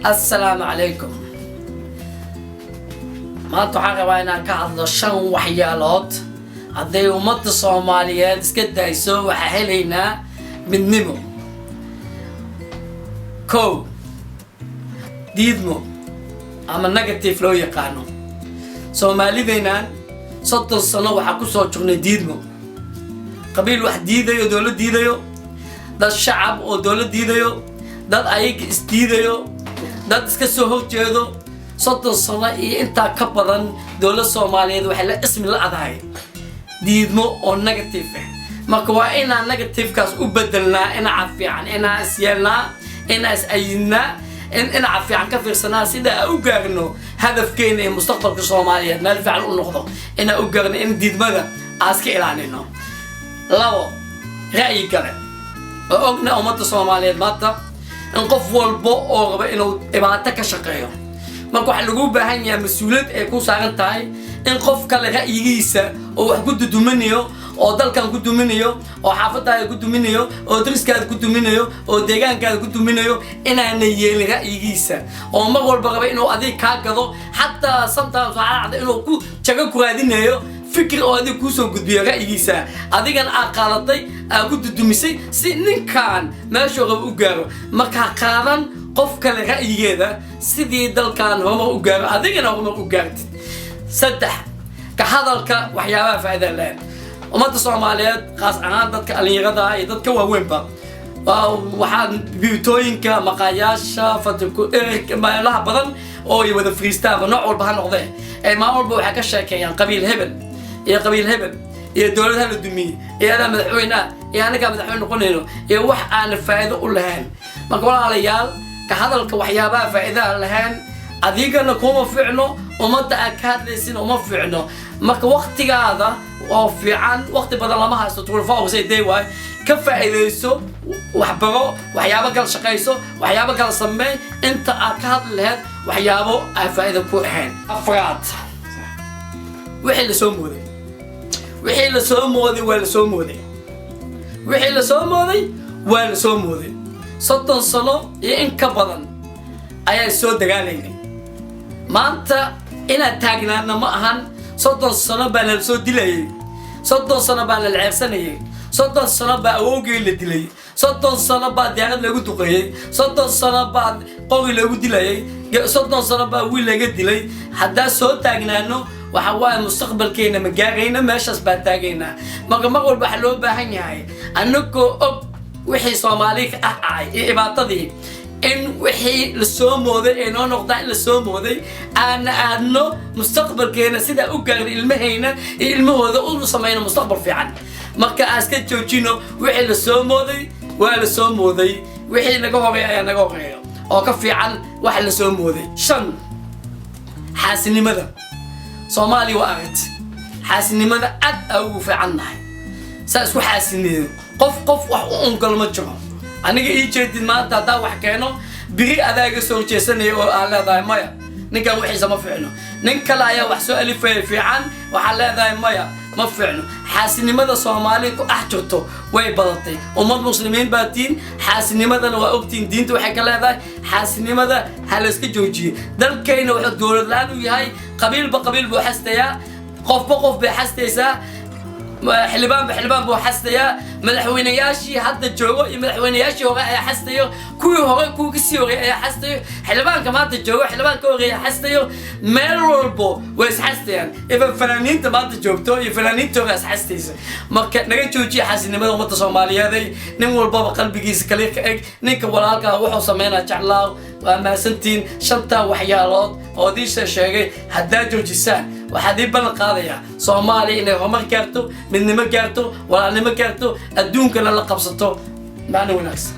Assalaamu calaykum. Maanta waxaan rabaa inaan ka hadlo shan waxyaalood. Hadday ummadda Soomaaliyeed iska dayso, waxaa helaynaa midnimo. Kow, diidmo ama negative loo yaqaano. Soomaalidaynan 30 sano waxaa ku soo jirnay diidmo, qabiil wax diidayo, dowlad diidayo, dad shacab oo dowlad diidayo, dad ayaga isdiidayo, dad iska soo horjeedo. 30 sano iyo intaa ka badan dowlad Soomaaliyeed waxay la ismi la adahay diidmo oo negative ah. Marka waa inaan negativekaas u bedelnaa dhinaca fiican, inaan isyeelnaa, inaan is ayidnaa, in dhinaca fiican ka fiirsanaa, sida aan u gaarno hadafkeena iyo mustaqbalka Soomaaliyeed meel fiican u noqdo, inaan u gaarno in diidmada aan iska ilaalino. Labo, ra'yi kale oo ogna ummadda Soomaaliyeed maanta in qof walbo oo raba inuu dhibaato ka shaqeeyo. Marka waxaa lagu baahan yahay mas-uuliyad ay ku saaran tahay in qof kale ra'yigiisa oo wax ku duduminayo, oo dalkan ku duminayo, oo xaafadaada ku duminayo, oo dariskaada ku duminayo, oo deegaankaada ku duminayo, inaana yeelin ra'yigiisa, oo mar walba raba inuu adiga kaa gado. Xataa sometimes waxaa dhacda inuu ku jago ku raadinayo fikir oo adiga kuusoo gudbiyo ra'yigiisa, adigana aad qaadatay, aad ku dudumisay si ninkan meeshuu raba u gaaro. Markaa qaadan qof kale ra'yigeeda sidii dalkan horumar u gaaro, adigana horumar u gaartid. Saddex, ka hadalka waxyaabaha faa'iida lehen. Ummadda Soomaaliyeed, qaas ahaan dadka dhalinyarada iyo dadka waaweynba, waxaa biibitooyinka, maqaayaasha, fadhiku meelaha badan oo ay wada fariistaanba, nooc walba ha noqdee, ee maalin walba waxay ka sheekeeyaan qabiil hebel iyo qabiil hebel iyo dowlad hala dumiyey iyo adaa madaxweyne ah iyo anagaa madaxweyne noqonayno iyo wax aana faa'iido u lahayn. Marka walaalayaal, ka hadalka waxyaabaha faa'iidaha lahayn adigana kuma fiicno, ummadda aad ka hadlaysin uma fiicno. Marka waktigaada oo fiican, waqti badan lama haysto, 24 hours a day waay, ka faa'iidayso, waxbaro, waxyaabo kala shaqayso, waxyaabo kala sameey inta aad ka hadli lahayd waxyaabo aan faa'iido ku ahayn. Afraad, wixii la soo mooday, wixii la soo mooday waa la soo mooday, wixii la soo mooday waa la soo mooday. 30 sano iyo in ka badan ayaan soo dagaalaynay. Maanta inaad taagnaana ma ahan. 30 sano baa nala soo dilayay, 30 sano baa nala ceebsanayay, 30 sano baa awowgii la dilay, 30 sano baa diyaarad lagu duqeeyey, 30 sano baa qori lagu dilayay, 30 sano baa wiil laga dilay. Haddaa soo taagnaano, waxa waaye mustaqbalkeena ma gaarayna, meeshaas baa taagaynaa. Marka mar walba waxaa loo baahan yahay, anagoo og wixii Soomaali ka ah ahay iyo dhibaatadii, in wixii lasoo mooday ee noo noqdaa in lasoo mooday, aana aadno mustaqbalkeena sidaa u gaarna, ilmahayna iyo ilmahooda u samayno mustaqbal fiican. Marka aan iska joojino wixii lasoo mooday, waa lasoo mooday. Wixii naga horeeya ayaa naga horeeya oo ka fiican waxa lasoo mooday. Shan, xaasinimada. Soomaaliya waa aragti xaasinimada aad aa ugu fiican nahay. Saa isku xaasineeyo, qof qof wax u ongol ma jiro. Aniga ii jeedid maanta haddaa wax keeno, biri adaa iga soo horjeesanaya oo aan leedahay maya, ninkan wixiisa ma fiicno. Nin kale ayaa wax soo alifaya fiican, waxaa leedahay maya, ma fiicno. Xaasinimada Soomaaliya ku dhex jirto way badatay. Ummad Muslimiin baa tiin, xaasinimadana waa ogtiin diinta waxay ka leedahay. Xaasinimada ha la iska joojiyo. Dalkayna wuxuu dowlad la-aan u yahay qabiilba qabiil buu xastayaa, qofba qof bay xastaysaa, xildhibaanba xildhibaan buu xastayaa. Madaxweynayaashii hadda joogo iyo madaxweynayaashii hore ayaa xastayo, kuwii hore, kuwii kasii horeey ayaa xastayo, xildhibaanka maanta joogo xildhibaan ka horeeya xastayo. Meel walbo way isxastayaan. Even fanaaniinta maanta joogto iyo fanaaniinta hore isxastaysa. Marka naga joojiya xaasinimada ummadda Soomaaliyeeday. Nin walbaba qalbigiisa kaliya ka eg, ninka walaalkaa wuxuu sameynaa jeclaaw. Waa mahadsantiin. Shantaa waxyaalood oo idiin sheegay haddaa joojisaan, waxaad ii ballan qaadayaa Soomaaliya inay horumar gaarto, midnimo gaarto, walaalnimo gaarto, adduunkana la qabsato. Maalin wanaagsan.